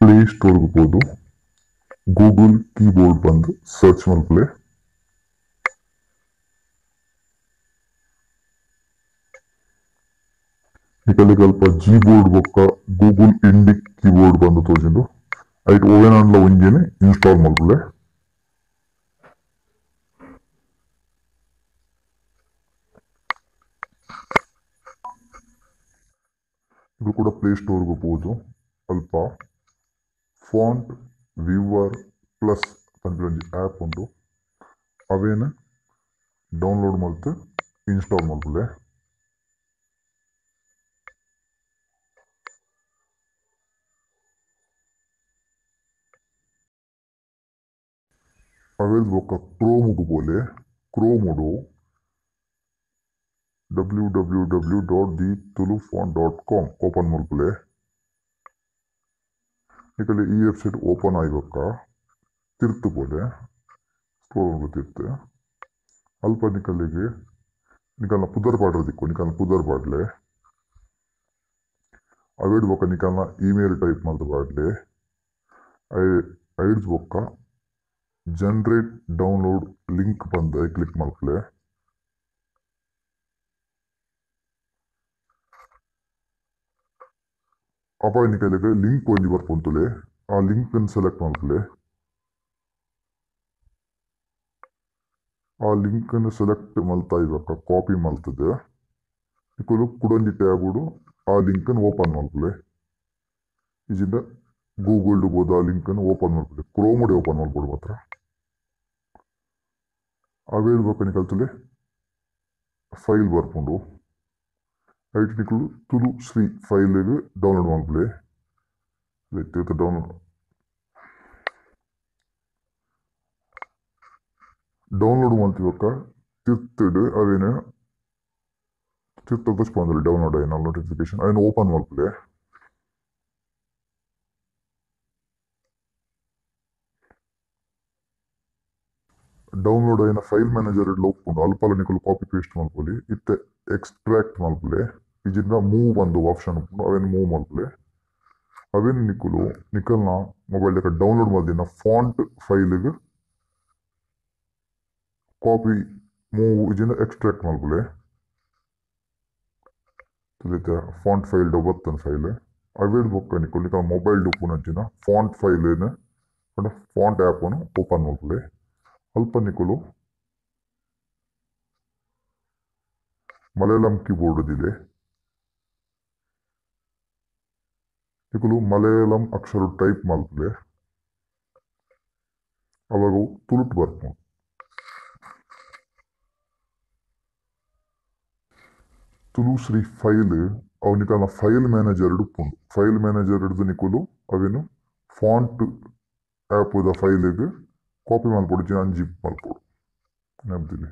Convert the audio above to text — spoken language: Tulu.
ಪ್ಲೇ ಸ್ಟೋರ್ ಪೋದು ಗೂಗಲ್ ಕೀಬೋರ್ಡ್ ಬಂದು ಸರ್ಚ್ ಮಲ್ಪಲೆ. ನಿಕಲೆಗ್ ಅಲ್ಪ ಜಿ ಬೋರ್ಡ್ ಬೊಕ್ಕ ಗೂಗಲ್ ಇಂಡಿಕ್ ಕೀಬೋರ್ಡ್ ಬಂದು ತೋಜುಂಡು. ಐಟ್ ಓವೆನಾಂಡ್ಲ ಒಂಜೆನೆ ಇನ್ಸ್ಟಾಲ್ ಮಲ್ಪಲೆ. ಇದು ಕೂಡ ಪ್ಲೇ ಸ್ಟೋರ್ ಗೆ ಪೋದು ಅಲ್ಪ ಫಾಂಟ್ ವ್ಯೂವರ್ ಪ್ಲಸ್ ಪನ್ಪಿನ ಒಂಜಿ ಆಪ್ ಉಂಡು, ಅವೇನು ಡೌನ್ಲೋಡ್ ಮಲ್ತ್ ಇನ್ಸ್ಟಾಲ್ ಮಲ್ಪಲೆ. ಅವೆಲ್ ಬೊಕ್ಕ ಕ್ರೋಮ್ ಬೋಲೆ, ಕ್ರೋಮ್ www.thetulufont.com open ಮಲ್ಪಲೆ. ನಿಕಲೆ ಈ ವೆಬ್ಸೈಟ್ ಓಪನ್ ಆಯಿ ಬೊಕ್ಕ ತಿರ್ತು ಪೋಲೆ, ಸ್ಕ್ರೋಲ್ ತಿರ್ತು ಅಲ್ಪ ನಿಕಲೆಗ್ ನಿಕಲ್ನ ಪುದರ್ ಪಾಡ್ರೆ ದಿಕ್ಕು, ನಿಕಲ್ನ ಪುದರ್ ಪಾಡ್ಲೆ. ಅವೆಡ್ ಬೊಕ್ಕ ನಿಕಲ್ನ ಇಮೇಲ್ ಟೈಪ್ ಮಲ್ತ್ ಪಾಡ್ಲೆ. ಐಡ್ದ್ ಬೊಕ್ಕ ಜನರೇಟ್ ಡೌನ್ಲೋಡ್ ಲಿಂಕ್ ಬಂದು ಕ್ಲಿಕ್ ಮಲ್ಪಲೆ. ಅಪ್ಪ ನಿಕಲೆಗ್ ಲಿಂಕ್ ಒಂಜಿ ಬರ್ಪುಂತುಲೆ, ಆ ಲಿಂಕ್ ನ್ ಸೆಲೆಕ್ಟ್ ಮಲ್ಪಲೆ. ಆ ಲಿಂಕ್ ನ್ ಸೆಲೆಕ್ಟ್ ಮಲ್ತಾಯಿ ಬೊಕ್ಕ ಕಾಪಿ ಮಲ್ತದೆ ನಿಕುಲು ಕುಡೊಂಜಿ ಟ್ಯಾಬ್ ಆ ಲಿಂಕ್ ನ್ ಓಪನ್ ಮಲ್ಪಲೆ. ಇಜಿಂಡ ಗೂಗಲ್ ಬೋದು ಆ ಲಿಂಕ್ ನ್ ಓಪನ್ ಮಲ್ಪಲೆ, ಕ್ರೋಮ್ ಓಪನ್ ಮಲ್ಪೊಡು ಮಾತ್ರ. ಅವೇಳ್ ಬೊಕ್ಕ ನಿಕಲ್ತುಲೆ ಫೈಲ್ ಬರ್ಪುಂಡು, ಐಟ್ ನಿಕುಲು ತುಳು ಶ್ರೀ ಫೈಲ್ ಡೌನ್ಲೋಡ್ ಮಲ್ಪಲೆ. ಡೌನ್ಲೋಡ್ ಮಲ್ತಿ ಬೊಕ್ಕ ತಿರ್ತುಡು ಅವೇನು ತಿರ್ತು ತೋಜ್ಪೊಂದುಲ್ಲೆ ಡೌನ್ಲೋಡ್ ಆಯಿನ ನೋಟಿಫಿಕೇಶನ್, ಅವೇನು ಓಪನ್ ಮಲ್ಪಲೆ. ಡೌನ್ಲೋಡ್ ಆಯಿನ ಫೈಲ್ ಮ್ಯಾನೇಜರ್ ಉಪ್ಪುಂಡು, ಅಲ್ಪಲ ನಿಕುಲು ಕಾಪಿ ಪೇಸ್ಟ್ ಮಲ್ಪೊಲಿ. ಇತ್ತೆ ಎಕ್ಸ್ಟ್ರಾಕ್ಟ್ ಮಲ್ಪಲೆ, ಇಜಿಂಡ ಮೂವ್ ಬಂದು ಆಪ್ಷನ್ ಉಪ್ಪುಂಡು, ಅವೇನು ಮೂವ್ ಮಲ್ಪಲೆ. ಅವೇನು ನಿಕುಲು ನಿಕಲ್ನ ಮೊಬೈಲ್ ಡೌನ್ಲೋಡ್ ಮಲ್ದಿನ ಫಾಂಟ್ ಫೈಲ್ಗ್ ಕಾಪಿ ಮೂವ್ ಇಜಿಂಡ ಎಕ್ಸ್ಟ್ರಾಕ್ಟ್ ಮಲ್ಪಲೆ. ಫಾಂಟ್ ಫೈಲ್ ಬತ್ತನ್ ಫೈಲ್ ಅವೇಳು ಬೊಕ್ಕ ನಿಕುಲು ನಿಕಲ್ನ ಮೊಬೈಲ್ ಉಪ್ಪುನಂಚಿನ font file font app open ಮಲ್ಪಲೆ. ಅಲ್ಪ ನಿಕುಲು ಮಲಯಾಳಂ ಕೀಬೋರ್ಡ್ ದಿಲೆ, ನಿಕುಲು ಮಲಯಾಳಂ ಅಕ್ಷರ ಟೈಪ್ ಮಲ್ಪಲೆ. ಅವಾಗ ತುಳುಟ್ ಬರ್ಪುಂಡು. ತುಳು ಶ್ರೀ ಫೈಲ್ ಅವು ನಿಕಲ್ನ ಫೈಲ್ ಮ್ಯಾನೇಜರ್ ಉಪ್ಪುಂಡು. ಫೈಲ್ ಮ್ಯಾನೇಜರ್ ಹಿಡಿದು ನಿಕುಲು ಅವೇನು ಫಾಂಟ್ ಆ್ಯಪ್ ದ ಫೈಲ್ಗ್ ಕಾಪಿ ಮಲ್ಪೊಡು, ಅನ್ಜಿಪ್ ಮಲ್ಪೊಡು. ನೆನಪುದಿಲೆ.